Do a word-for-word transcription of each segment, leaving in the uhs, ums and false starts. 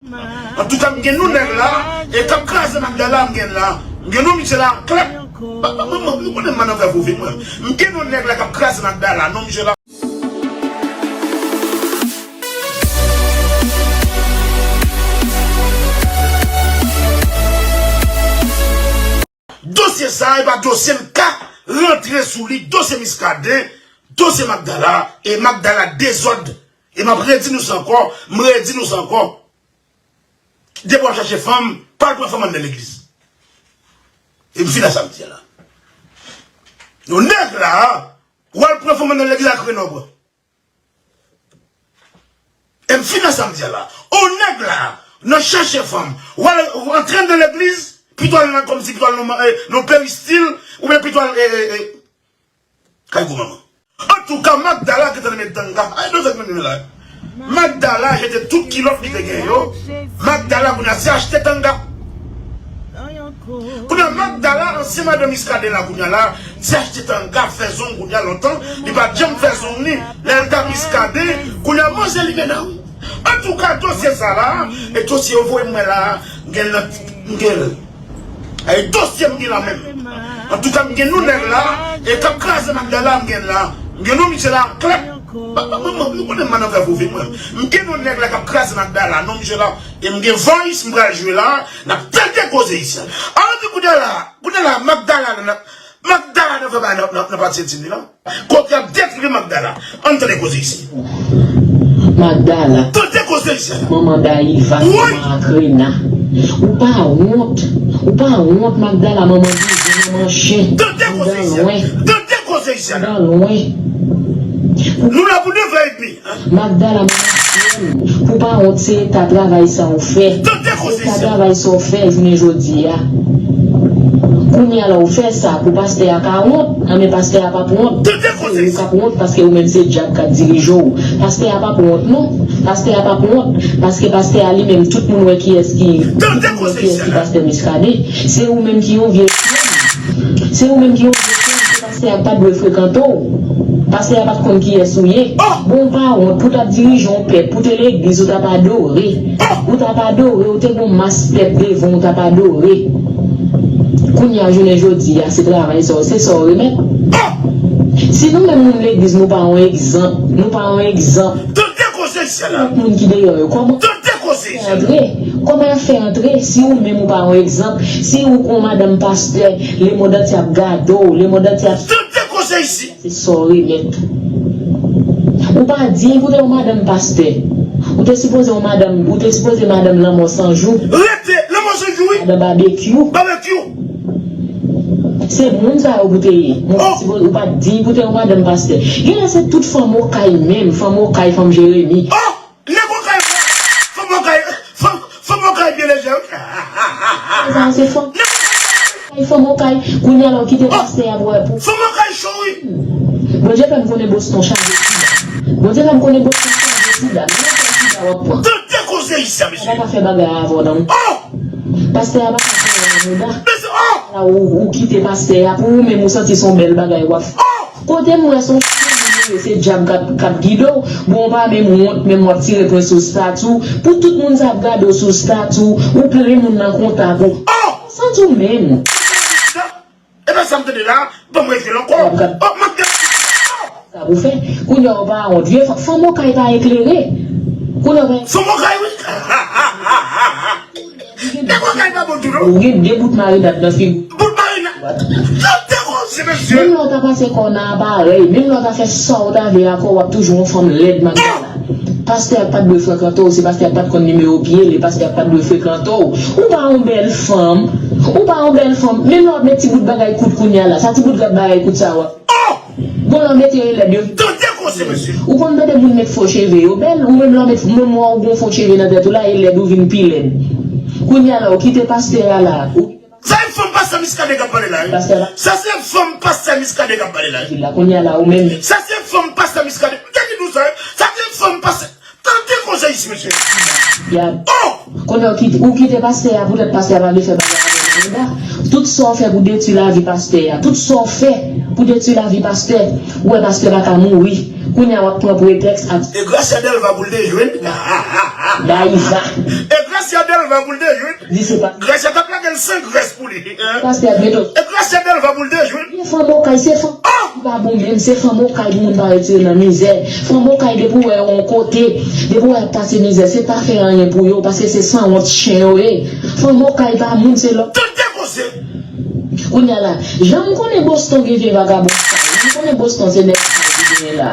Antouka, m gen nou nèg la, e k ap kraze Magdala, m gen la. M gen nou misye la, klèp. Pa, pa, mwen, mwen, nou konnen m pa nan fè fofit, mwen. M gen nou nèg la k ap kraze Magdala, non, misye la. Dosye sa, e pa dosye m ka rantre sou li, dosye Miskaden, dosye Magdala, e Magdala dezòd. E m ap redi nou sa ankò, m redi nou sa ankò. Depi w ap chache fanm, pa al pran fanm anndan legliz. E m fin a sa m di a la. Yon nèg la, w al pran fanm anndan legliz ak renan w pran. E m fin a sa m di a la. Yon nèg la, nan chache fanm, w al antre anndan legliz, pito al nan kòmsi, pito al nan, eh, nan peristil, oubyen pito al, eh, eh, eh, kay gwo manman. Antouka, Magdala gentan met tanga. Ay, nou fèk menm la. Magdala jete tout kilòt li te gen yo. Magdala kounye a se achte tanga. Kounye a, Magdala, ansyen madanm Miskaden la kounye a la, se achte tanga, fè zong kounye a lontan. Li pa t janm fè zong li. Lè l t ap Miskaden, kounye a manzè li gen nan. Antouka, dosye sa la, e dosye yo voye mwen la, m gen l nan, m gen l. Ay, dosye m gen la menm. Antouka, m gen nou nèg la, e k ap kraze Magdala, m gen la. M gen nou misye la, klèp. Pa, pa, mwen, mwen, nou konnen m pa nan fè fofit, mwen. M gen nou nèg la k ap kraze Magdala, non, misye la. E m gen voice, m pral jwe la, n ap tande koze isi a. Alò, kounye a la, kounye a la, Magdala, nan, Magdala nan fè bagay nan, nan, nan pati entim li la. Kote y ap detwi Magdala. Ann tande koze isi. Magdala. Tande koze isi. Manman Dayiva, manman Akrena. Ou pa wont. Ou pa wont, Magdala, manman bizon, manman chen. Tande koze isi. Tande koze isi. Andan lwen. Nou la pou nèf è edmi. Magdala, manman chen. Pou pa wont, se eta travay sa ou fè. Tande koze isi. Eta travay sa ou fè jounen jodi a. Kounye a la ou fè sa pou pastè a ka wont, anben pastè a p ap wont. Tande koze isi. Ou k ap wont paske ou menm se dyab k ap dirije w. Pastè a p ap wont non. Pastè a p ap wont paske pastè a li menm tout moun wè kiyès ki, tout moun wè kiyès ki pastè Miskaden. Se ou menm ki yon vye fyèm. Se ou menm ki yon vye fyèm, se pastè a pa t dwe frekante w. Pastè a pa t konn kiyès ou ye. Bon, ou pa wont pou w t ap dirije yon pèp, pou w te legliz, ou t ap adore. Ou t ap adore, ou te gon mas pèp devan w, ou t ap adore. Kounye a, jounen jodi a, se travay sa w, se sa w remèt. Si nou menm moun legliz, nou pa yon egzanp, nou pa yon egzanp. Tout moun ki deyò yo, kòman y ap fè antre? Kòman y ap fè antre si ou menm ou pa yon egzanp? Si ou gon madanm pastè, lemonn antye ap gade w, lemonn antye ap... Tande koze isi. Se sa w remèt. Ou pa diy pou te yon madanm pastè. Ou te sipoze yon madanm, ou te sipoze madanm lanmò san jou. Rete, lanmò san jou, wi. Madanm babekyou. Babekyou. Se moun sa yo pou te ye. Ou te sipoze, ou pa diy pou te yon madanm pastè. Genlè se tout fanm Okay menm, fanm Okay, fanm Jeremi. Nèg Okay, fanm Okay, fanm, fanm Okay byen lejè, wi. Sa se fanm. Ay, fanm Okay, kounye a la w kite pastè a pou, pou... Fanm Okay cho, wi. Bondye fè m konnen Boston chaje sida. Bondye fè m konnen Boston chaje sida. Men nan kèl sida w ap pran? Tande koze isi a, mesye. Pastè a pa ka fè bagay avè w nan mouda. Pastè a pa ka fè bagay nan mouda. Mesye, oh! La, ou, ou kite pastè a pou ou menm ou santi se yon bèl bagay w ap fè. Kote m wè se yon seri moun yo ye, se dyab k ap, k ap gide w. Bon, w pa menm wont, menm w ap tire pwen sou stati w. Pou tout moun sa ap gade w sou stati w, ou plen moun nan kontak ou. Ou santi w menm. Epa sa m tande la, ban m rejwe l ankò. Oh, m ap gade. Sa pou fè. Kounye a w pa wont. Vye fanm, fanm Okay pa eklere. Kounye a w pa... Fanm Okay, wi. Nèg Okay pa bon tou, non. Ou gen de bout marinad nan figi w. Bout marinad. Tande koze, mesye. Menm lè w ta pase kò w nan aparèy, menm lè w ta fè sa w ta vle a kò w, w ap toujou yon fanm lèd, Magdala. Pastè a pa t dwe frekante w, se pastè a pa t konn nimewo pye l, e pastè a pa t dwe frekante w. Ou pa yon bèl fanm. Ou pa yon bèl fanm. Menm lè w ap met ti bout bagay kout kounye a la, sa ti bout bagay kout sa w ap... Bon, lè w mete yo, e lèd yo. Tande koze, mesye. Ou konn tande moun met fo cheve yo bèl, ou menm lè w met, menm wè w gon fo cheve nan tèt ou la, e lèd, ou vin pi lèd. Kounye a la, ou kite pastè a la. Ou... Sa se fanm pastè Miskaden k ap pale la, wi. Pastè la. Sa se fanm pastè Miskaden k ap pale la, wi. Kounye a la, ou menm. Sa se fanm pastè Miskaden. M te di nou sa, wi. Sa se fanm pastè. Tande koze isi, mesye. Ya. Oh! Kounye a, ou kite, ou kite pastè a, poutèt pastè a pa vle fè bagay avè w nan mouda. Tout sa w fè pou detwi lavi pastè a. Tout sa w fè pou detwi lavi pastè. Ou wè pastè pa ka mouri. Kounye a w ap pran pretèks ap. E Gracia Delva pou l te jwenn. Dayva. E Gracia Delva pou l te jwenn. Di se pa. Gracia t ap lage l san grès pou li. Pastè ap mete w. E Gracia Delva pou l te jwenn. Fanm okay se fanm ki pa bon menm, se fanm okay pou moun pa retire nan mizè. Fanm okay depi w wè yo yon kote, depi w wè y ap pase mizè, se pa fè anyen pou yo, paske se sanwont chen yo ye. Fanm okay pa moun, se lòt. Tande koze. Kounye a la, jan m konnen Boston gen vye vagabon sa yo, jan m konnen Boston se nèg sa yo ki genyen la.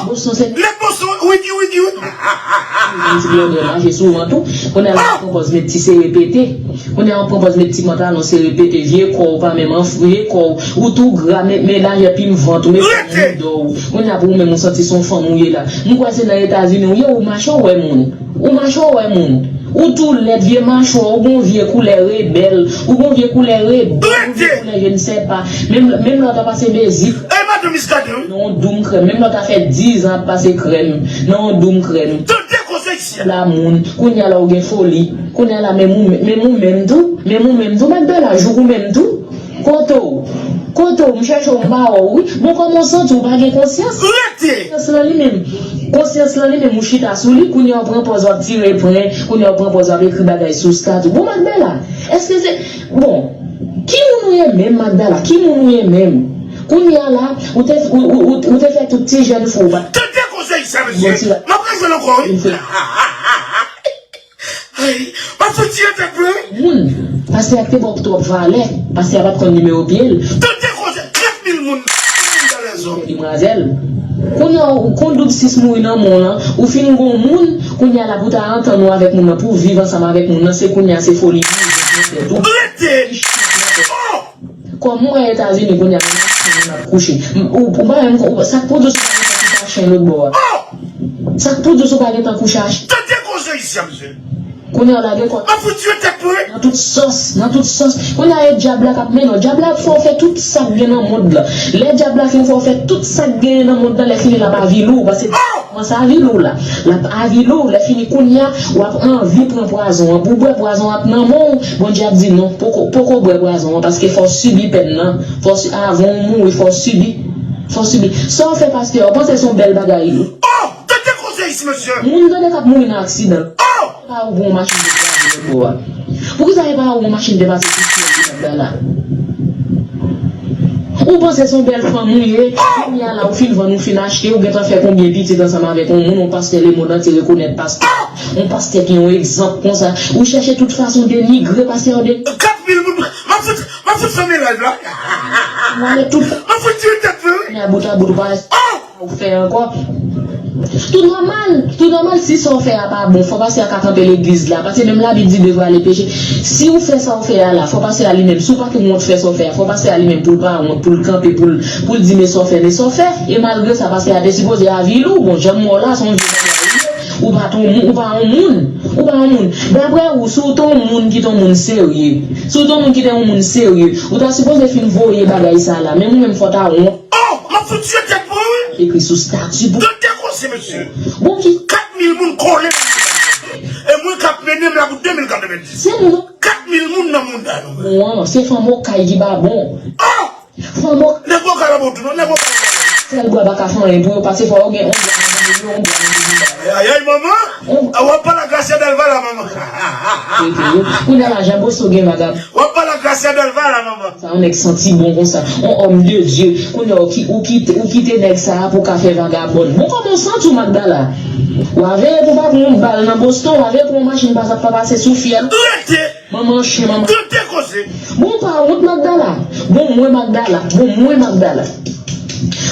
Boston se nèg. Nèg Boston, wi, wi, wi. Yon ti blòdè mache souvan tou. Kounye a la, pran pòz met ti sere pete. Kounye a w pran pòz met ti pantalon sere pete, vye kò w pa menm anfle kò w, ou tou gra, men, men lajè plim vant ou, men mouda w. Kounye a pou ou menm ou santi se yon fanm ou ye la. M kwè se nan Etazini ou ye, ou mache w wè moun. Ou mache w wè moun. Ou tou lèd, vye machwa, ou gon vye koulè rebèl, ou gon vye koulè rebèl, ou vye koulè je ne sais pas. Menm, menm lè w ta pase mezi. Nan yon doum krèm, menm lè w ta fè diz an ap pase krèm, nan yon doum krèm. Tande koze isi a. La moun, kounye a la ou gen foli. Kounye a la, menm ou, menm ou menm tou, menm ou menm tou, Magdala, jouk ou menm tou. Kote w? Kote w? M chèche w, m pa wè w, wi. Bon, kòman w santi w pa gen konsyans? Rete! Konsyans lan li menm, konsyans lan li menm, ou chita sou li, kounye a w pran pòz w ap tire pwen, kounye a w pran pòz w ap ekri bagay sou stati w. Bon, Magdala, èske se, bon, ki moun ou ye menm, Magdala? Ki moun ou ye menm? Kounye a la, ou te, ou, ou, ou, ou te fè tout ti jèn fou w pa. Tande koze isi a, mesye. M ap rejwenn ankò, wi. Ay, m ap fouti yon tèt mwen, wi. Moun, pastè a te ba w twòp valè, pastè a pa t konn nimewo pye l. Tande koze, trant mil moun, moun dan lèzòm. Demwazèl, kounye a, ou konn doub sis mouri nan men w lan, ou fin gon moun, kounye a la pou ta antann ou avèk moun nan, pou w viv ansanm avèk moun nan, se kounye a se foli mizè nan tèt ou. Rete! Oh! Kòm ou wè Etazini kounye a, menm ak chen moun ap kouche. M, ou, ou pa menm, ou, sa k pou di w si w pa gen tan kouche ak chen lòt bò a? Sa k pou di w si w pa gen tan kouche ak chen? Tande koze isi a, mesye. Kounye a w lage kò. M ap fouti yon tèt mwen. Nan tout sòs, nan tout sòs. Kounye a e dyab la k ap mennen w. Dyab la ap fè w fè tout sa k gen nan mond lan. Lè dyab la fin fè w fè tout sa k genyen nan mond lan, lè fini l ap avili w, paske kòmanse avili w la. L ap avili w, lè fini kounye a, w ap anvi pran pwazon an. Pou w bwè pwazon an ap nan men w, Bondye ap di non, poko, poko bwè pwazon an, paske fò w sibi pèn nan. Fò w si-, avan w mouri, fò w sibi. Fò w sibi. Sa w fè pastè a, w panse se yon bèl bagay? Oh! Tande koze isi, mesye! Moun tande k ap mouri nan aksidan. Oh! Pa ou gon machin te kraze lòt bò a? Poukisa e pa ou gon machin te pase sou fyèl li Magdala? Ou panse se yon bèl fanm ou ye? Kounye a la ou fin vann, ou fin achte, ou gentan fè konbyen pitit ansanm avèk yon moun, yon pastè lemonn antye rekonèt pastè. Yon pastè ki yon egzanp konsa. Ou chèche tout fason denigre pastè a, de. Kat mil moun, m ap fout, m ap fout fèmen live la. Ou ale tout. M ap fout tire tèt mwen, wi. Kounye a bout a bout ou pa. Ou fè ankò. Tou nòmal, tou nòmal, si sa w fè a pa bon, fò pastè a ka kanpe legliz la, paske menm Labib di devwa le peche. Si ou fè sa w fè a la, fò pastè a li menm, si w pa t wont fè sa w fè a, fò pastè a li menm pou l pa wont, pou l kanpe, pou l, pou l di men sa w fè, men sa w fè. E malgre sa, pastè a te sipoze avili w, bon, jan m wè w la, se yon vye bagay ou ye, ou pa t yon moun, ou pa yon moun, ou pa yon moun. Daprè ou, si w t yon moun ki t yon moun serye, si w t yon moun ki te yon moun serye, ou ta sipoze fin voye bagay sa la, menm ou menm fò w ta wont. Oh, m ap fout tire tèt mwen, wi. Ekri sou stati pou. Tande koze, mesye. Bon, ki kat mil moun kole nan mouda nou. E mwen k ap mennen m la pou de mil katrevenndis. Se moun. Kat mil moun nan mouda nou. Bon, se fanm okay ki pa bon. Oh! Fanm okay. Nèg okay la bon tou, non, nèg okay la bon. Sèl bwa pa ka fè anyen pou yo, paske fò yo gen yon bwa nan bouboun yo, yon bwa nan bouboun yo. Ay, ay, ay, manman. W ap pale ak Gracia Delva la, manman. Kounye a la, jan Boston gen vagabon. W ap pale ak Gracia Delva la, manman. Sa yon nèg santi bon konsa, yon homme de Dieu. Kounye a ou ki, ou kite, ou kite nèg sa a pou ka fè vagabòn. Bon, kòman w santi w, Magdala? W a veye pou pa pran yon bal nan Boston, w a veye pou yon machin pa, pa pase sou fyèl. Rete! Manman chen, manman. Tande koze. Bon, ou pa wont, Magdala? Bon, mwen, Magdala. Bon, mwen, Magdala.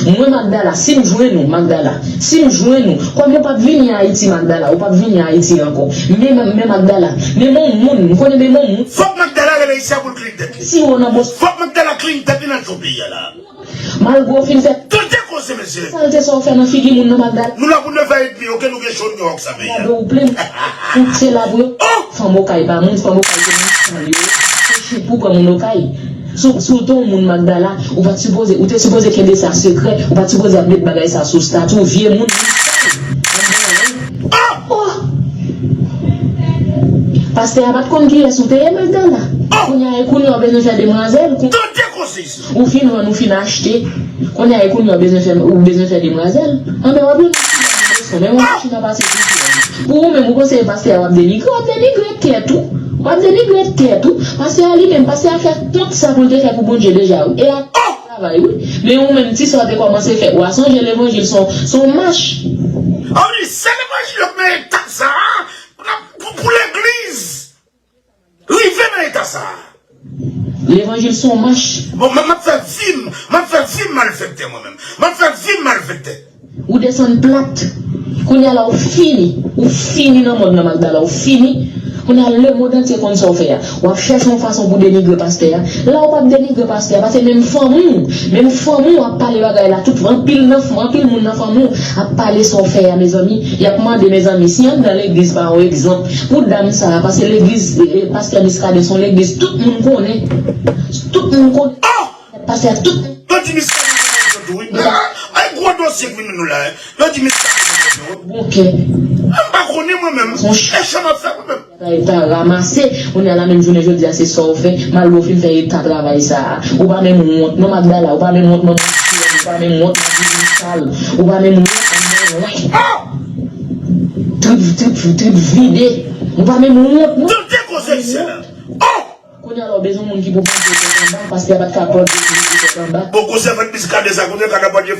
Mwen, Magdala, si m jwenn ou, Magdala, si m jwenn ou, kòm ou p ap vini Ayiti, Magdala, ou p ap vini Ayiti ankò. Men, men, men, Magdala, men bon moun, m konnen men bon moun. Fòk Magdala rele isi a pou l clean tèt li. Si ou nan bòs. Fòk Magdala clean tèt li nan tou peyi a la. Malgre w fin fè. Tande koze, mesye. Salte sa w fè nan figi moun nan, Magdala. Nou la pou nèf è edmi, oke, nou gen cho, nou gen òk sa peyi a. Gade ou plen. Tout se la pou yo. Oh! Fanm okay pa moun, fanm okay se moun sal yo. Se chit pou pran moun okay. Si w, si w te yon moun Magdala, ou pa t sipoze, ou te sipoze kenbe sa sekrè, ou pa t sipoze ap met bagay sa sou stati w, vye moun, moun sal. Oh! Pastè a pa t konn kiyès ou te ye, Magdala. Kounye a, e kounye a w bezwen fè demwazèl. Tande Ou fin vann, ou fin achte. Kounye a, e kounye a, ou bezwen fè, ou bezwen fè demwazèl. Anben, w ap jwenn yon ti leson, men yon machin nan pase sou ou. Pou ou menm, ou panse pastè a w ap denigre, w ap denigre tèt ou. W ap denigre tèt ou. Pastè a li menm, pastè a fè tout sa pou l te fè pou Bondye deja, wi. E a travay, wi. Men ou menm, ti sa w te kòmanse fè. W a sonje levanjil se yon, se yon mach. An wi, se levanjil yo k nan eta sa a, pou, pou, pou legliz. Rive nan eta sa a. Levanjil se yon mach. Bon, m, m ap fè vi m, m ap fè vi m malfektè mwen menm. M ap fè vi m malfektè. Ou desann plat. Kounye a la, ou fini. Ou fini nan mond nan, Magdala, ou fini. Kounye a, lemonn antye konn sa w fè a. W ap chèche yon fason pou denigre pastè a. La, ou p ap denigre pastè a, paske menm fanmi w, menm fanmi w ap pale bagay la, tout, anpil nan, anpil moun nan fanmi w ap pale sa w fè a, mezanmi. Y ap mande, mezanmi, si anndan legliz, pa yon egzanp, pou dam sa a, paske legliz, eh, eh, pastè Miskaden se yon legliz tout moun konnen. Tout moun konnen. Pastè a tout moun. Yo di Miskaden se yon egzanp tou, wi. Ay, gwo dosye k vin nou la, eh. Yo di Miskaden se yon egzanp. Bon kè. M pa konnen mwen menm. E chan m ap fè mwen menm. Bagay ta ramase, kounye a la menm jounen jodi a se sa w fè, malgre w fin fè eta travay sa a. Ou pa menm wont non, Magdala, ou pa menm wont manman Siyòn, ou pa menm wont nan vizin sal, ou pa menm wont anndan wè. Trip, trip, trip vide. Ou pa menm wont non. Tande koze isi la. Oh! Kounye a la w bezwen moun ki pou pwonte tèt anba, pastè a pa t ka pwonte tèt anba. Bon, gwo sèvant Miskaden sa, kounye a ka pwonte.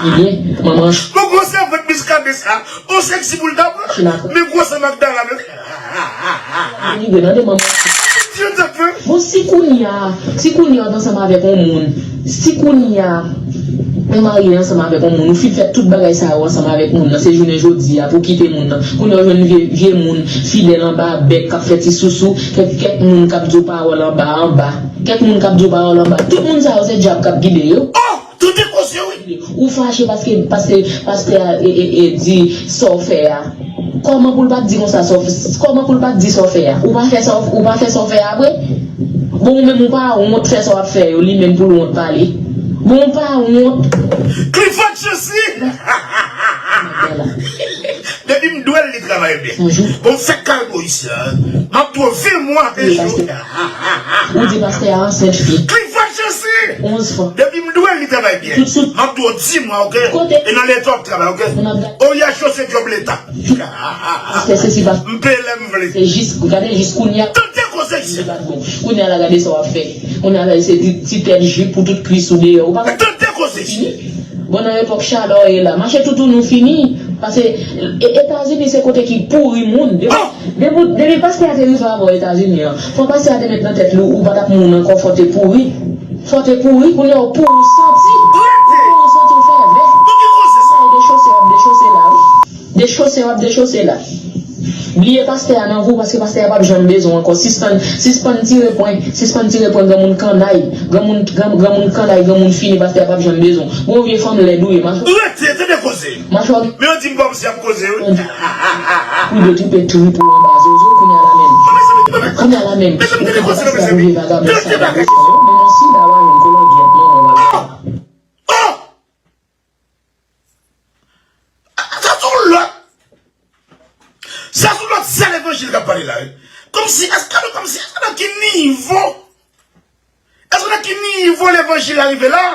Ebyen, manman. Bon, gwo sèvant Miskaden sa, on seksi pou l ta pran. Men gwosè Magdala, men. Anivè, tande manman. Dye tande. Bon, si kounye a, si kounye a w t ansanm avèk yon moun, si kounye a, ou marye ansanm avèk yon moun, ou fin fè tout bagay sa yo ansanm avèk moun nan, se jounen jodi a pou w kite moun nan. Kounye a w jwenn vye, vye moun fidèl anba bèk k ap fè ti sousou, kèk, kèk moun k ap di w pawòl anba, anba. Kèk moun k ap di w pawòl anba. Tout moun sa yo se dyab k ap gide yo. Oh! Tande koze wi. Ou fache paske, paske pastè a, e, e, e, di sa w fè a. Kòman pou l pa t di konsa sa w fè, kòman pou l pa t di sa w fè a? Ou pa fè sa w, ou pa fè sa w fè a vre? Bon, ou menm ou pa wont fè sa w ap fè yo, li menm pou l wont pale. Bon, ou pa wont. Clifford Chesly. Depi m dwe l, li travay byen. Bon, m fèk kal bo isi la. M ap dwe l vi mwa de jou. Ou di pastè a ansent fi. Clifford Chesly. Onz fwa. Depi m dwe l, li travay byen. M ap dwe l di mwa, oke? E nan leta w ap travay, oke? O ya chose djòb leta. Pastè se si pa. M peye lè m vle. Se jis, gade jis kounye a. Tande koze isi. Kounye a la, gade sa w ap fè. Kounye a la, se ti, ti tèt jip pou tout kwis ou deyò. Ou pa ka. Tande koze isi. Bon, nan epòk chalè w ye la, mache toutouni w fini. Paske e-, Etazini se kote ki pouri moun. Depi, depi, depi pastè a te rive avè w Etazini an, fò pastè a te met nan tèt li ou pa t ap moun ankò, fò w te pouri. Fò w te pouri, kounye a w pouri w santi. Ou pouri w santi w fè vè. Ou dechose w ap dechose la, wi. Dechose w ap dechose la. Bliye pastè a nan vi w, paske pastè a p ap janm bezwen w ankò. Sispann, sispann tire pwen, sispann tire pwen granmoun kannay, granmoun, gran, granmoun kannay, granmoun fini, pastè a p ap janm bezwen w. Bon, vye fanm lèd ou ye, mache. Rete, tande koze. Mache. Men yo di m kòmsi y ap koze, wi. Kou de tripe trip ou anba zozo, kounye a la menm. Kounye a la menm. Ou fè pastè a vye vagabon sa la, men yon sida w a jwenn kolondyèt manman w a. Oh! Sa se yon lòt, sa se yon lòt sèl levanjil k ap pale la, wi. Kòmsi, èske nou, kòmsi, èske nan ki nivo, èske nan ki nivo levanjil la rive la?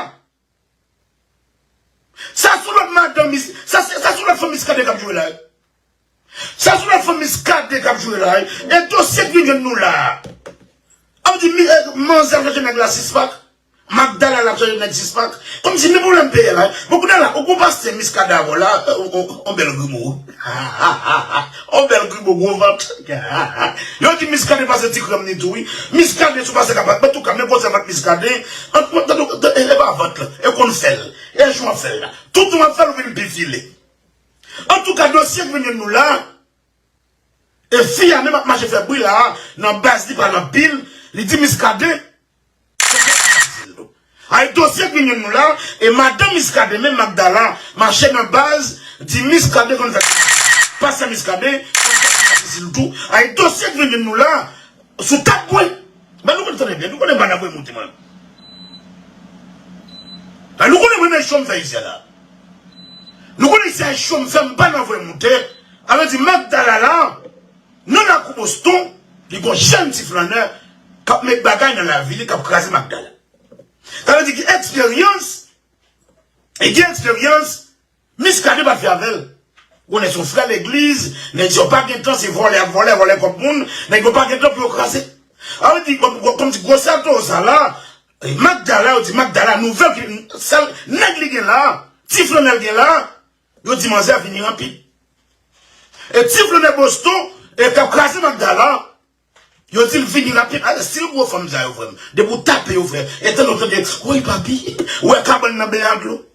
Sa se yon lòt madanm, sa se, sa se yon lòt fanm Miskaden k ap joure la, wi. Sa se yon lòt fanm Miskaden k ap joure la, wi. E dosye k vin jwenn nou la. An di, mi, eh, manzè ap chache nèg la sis pak. Magdala ap chache nèg sis pak. Kòmsi men pwoblèm peyi a la. Bon, kounye a la, ou gon pastè Miskaden avè w la, eh, on, on, on bèl grimo. On bèl grimo, gwo vant. Yo di Miskaden pase ti krèm ni tou, wi. Miskaden sou pase ka bat. Antouka, men konsa bat Miskaden. An, an, an, e, e pa vant la. E konn fè l. E jan w ap fè l la. Tout jan w ap fè l, ou vin pi file. Antouka, dosye k vin jwenn nou la, e fi a menm ap mache fè bri la, nan baz li pa nan bil, li di Miskaden, ay dosye k vin jwenn nou la, e madanm Miskaden menm, Magdala, mache nan baz, di Miskaden konn fè, pastè Miskaden, konn fè difisil tou, ay dosye k vin jwenn nou la, sou tab mwen. Men nou konn tande byen, nou konnen m pa nan voye moute mwen. Men nou konnen mwen men cho m fè isi a la. Nou konnen se cho m fè, m pa nan voye moute. Sa vle di Magdala la, nan lakou Boston, li gon jèn ti flannè, k ap met bagay nan lavi li, k ap kraze Magdala. Sa vle di gen eksperyans, e gen eksperyans, Miskaden pa t fè avè l. Konnen se yon frè legliz, nèg yo pa gen tan, se vòlè ap vòlè, vòlè kòb moun, nèg yo pa gen tan pou yo kraze. Sa vle di, kòm, kòm, kòmsi gwosè toro sa la, e Magdala, yo di Magdala, nouvèl ki, sèl nèg li gen la, ti flannè l gen la, yo di manzè vini rapid. E ti flannè Boston, e k ap kraze Magdala, yo di l vini rapid. A, estil gwo fanm sa yo, frè m. Depi w tape yo, frè. E tande w tande, woy papi, ou wè kabann nan benyen ak dlo.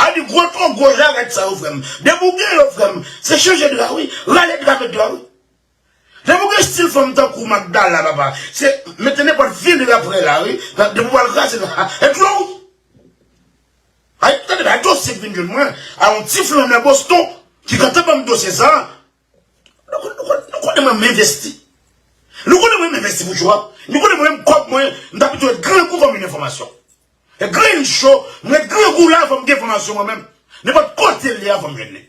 A di gwo tro gwo jarèt sa yo, frè m. Depi w gen yo, frè m, se chanje dra, wi. Rale dra, met dra, wi. Depi w gen estil fanm tankou Magdala, papa, se mete nenpòt vye dra prè la, wi. Depi w pral kraze la, e dlo, wi. Ay, tande, bay dosye k vin jwenn mwen, a yon ti flannè Boston, ki gentan ban m dosye sa. Nou, nou, nou, nou konnen mwen, m envesti. Nou konnen mwen, m envesti pou chwa. Nou konnen mwen, m kòb mwen, m ta pito ret grangou fò m jwenn enfòmasyon. E grenn cho, m ret grangou la fò m gen enfòmasyon mwen menm. Nenpòt kote l ye a fò m jwenn li.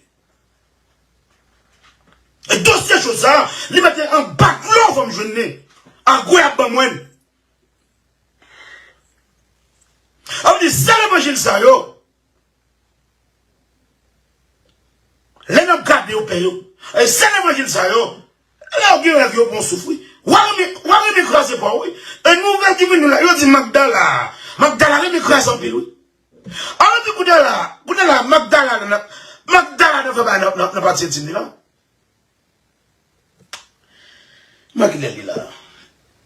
E dosye cho sa, li mete anba dlo fò m jwenn li. Agwe ap ban mwen. Sa vle di, sè levanjil sa yo, lè n ap gade yo pè yo, e sè levanjil sa yo, lè yo gen rèv yo bon soufri. W a renmen, w a renmen kraze pa w, wi. E nouvèl ki vini la, yo di Magdala, Magdala renmen kraze anpil, wi. Alò di kounye la, kounye la, Magdala nan, Magdala nan fè bagay nan, nan, nan pati entim li la. Mwen ki lè li la.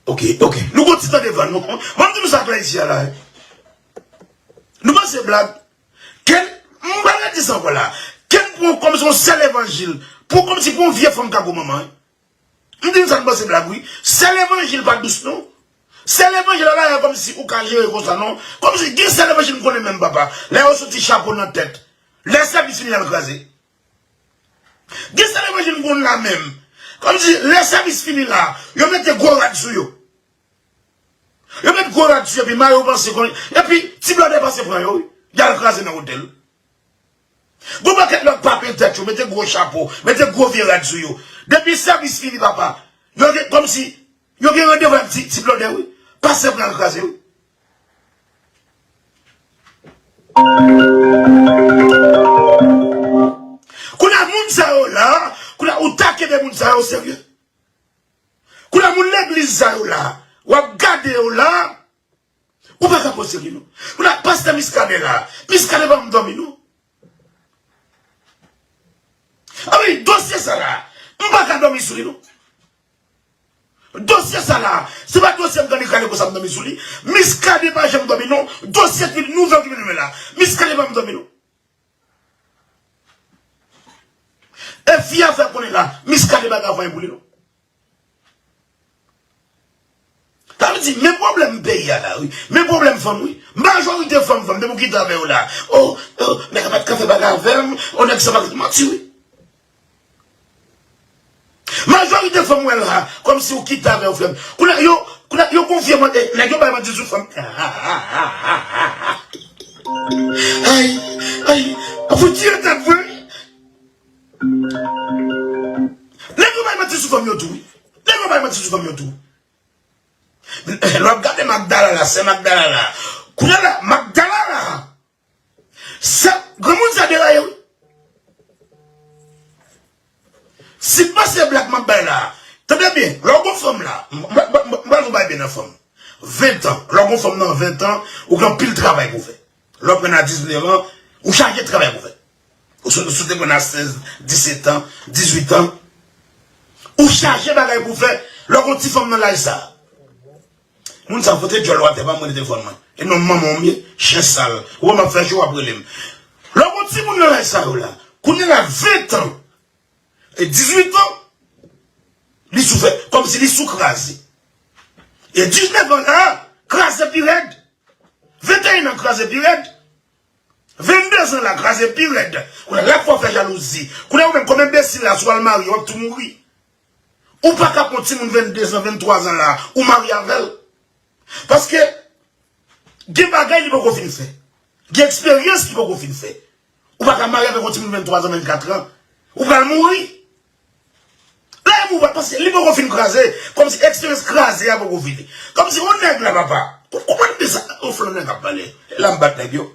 Ok, ok. Nou gon ti tan devan nou. Ban m di nou sa klè isi a la. Nou panse blag. Ken, m pa ka di sa ankò la. Ken pran kòm se yon sè levanjil. Pou kòmsi pou yon vye fanm ka gwo manman. M di nou sa, nou panse blag, wi. Sè levanjil pa dous, non. Sè levanjil la, la, kòmsi ou ka jere konsa, non. Kòmsi gen sè levanjil m konnen menm, papa. Lè yo soti chapo nan tèt. Lè sèvis fini, y al kraze. Gen sèl levanjil m konn la menm. Kòmsi lè sèvis fini la, yo mete gwo rad sou yo. Yo met gwo rad sou yo, epi mare yo panse kon, epi ti blòdè pase pran yo, wi. Y al kraze nan otèl. Gon pakèt lòt pa peye tèt yo, mete gwo chapo, mete gwo vye rad sou yo. Depi sèvis fini, papa, yo gen, kòmsi, yo gen randevou ak ti, ti blòdè, wi. Pase pran kraze, wi. Kounye a moun sa yo la, kounye a ou ta kenbe moun sa yo serye. Kounye a moun legliz sa yo la, w ap gade yo la, ou pa ka pran serye non. Kounye a pastè Miskaden la, Miskaden pa janm dòmi non. A wi, dosye sa la, m pa ka dòmi sou li non. Dosye sa la, se pa dosye m tande kale konsa m dòmi sou li. Miskaden pa janm dòmi non. Dosye ki nouvèl ki vin mwen la. Miskaden pa janm dòmi non. E fi a fè konnen la, Miskaden pa ka fè anyen pou li non. Sa vle di, men pwoblèm peyi a la, wi. Men pwoblèm fanm, wi. Majorite fanm, fanm, depi w kite avè yo la. O, o, nèg la pa t ka fè bagay avè m. O, nèg sa pa t manti, wi. Majorite fanm wè la, kòmsi ou kite avè yo, frè m. Kounye a yo, kounye a yo konfye mwen, e, nèg yo bay manti sou fanm. Ay, ay, ap fout tire tèt vre. Nèg yo bay manti sou fanm yo tou, wi. Nèg yo bay manti sou fanm yo tou. Lè w ap gade Magdala la, sè Magdala la. Kounye a la, Magdala la. Sa, granmoun sa deraye, wi. Si m panse blag m ap bay la, tande byen, lè w gon fanm la, m, m, m, m, m pral yon bagay byen nan fanm. Ven tan, lè w gon fanm nan ven tan, ou gen anpil travay pou fè. Lè w pran nan diznèf an, ou chaje travay pou fè. Ou sou, sou te pran nan sèz, disèt an, dizuit an, ou chaje bagay pou fè, lè w gon ti fanm nan laj sa. Moun sa fote djòl w atè, pa mwen telefòn mwen. E non manman w m ye, chen sal. Ou wè m ap fè cho w ap rele m. Lè w gon timoun nan laj sa yo la, kounye la ven tan, e dizuit an, li sou fè, kòmsi li sou kraze. E diznèf an la, kraze pi rèd. Venteyen an kraze pi rèd. Vennde zan la kraze pi rèd. Kounye a l ap fè w fè jalouzi. Kounye a ou menm kòm enbesil la, si w al marye, w ap tou mouri. Ou pa ka pran timoun vennde zan, venntwa zan la, ou marye avè l. Paske gen bagay li poko fin fè. Gen eksperyans li poko fin fè. Ou pa ka marye avèk yon timoun venntwa zan, vennkat an. Ou pral mouri. Lè Mwen pa panse li poko fin kraze. Kòmsi eksperyans kraze a poko fini. Kòmsi yon nèg la papa. Ou konprann de sa? Yon flò nèg ap pale. E la m bat nèg yo.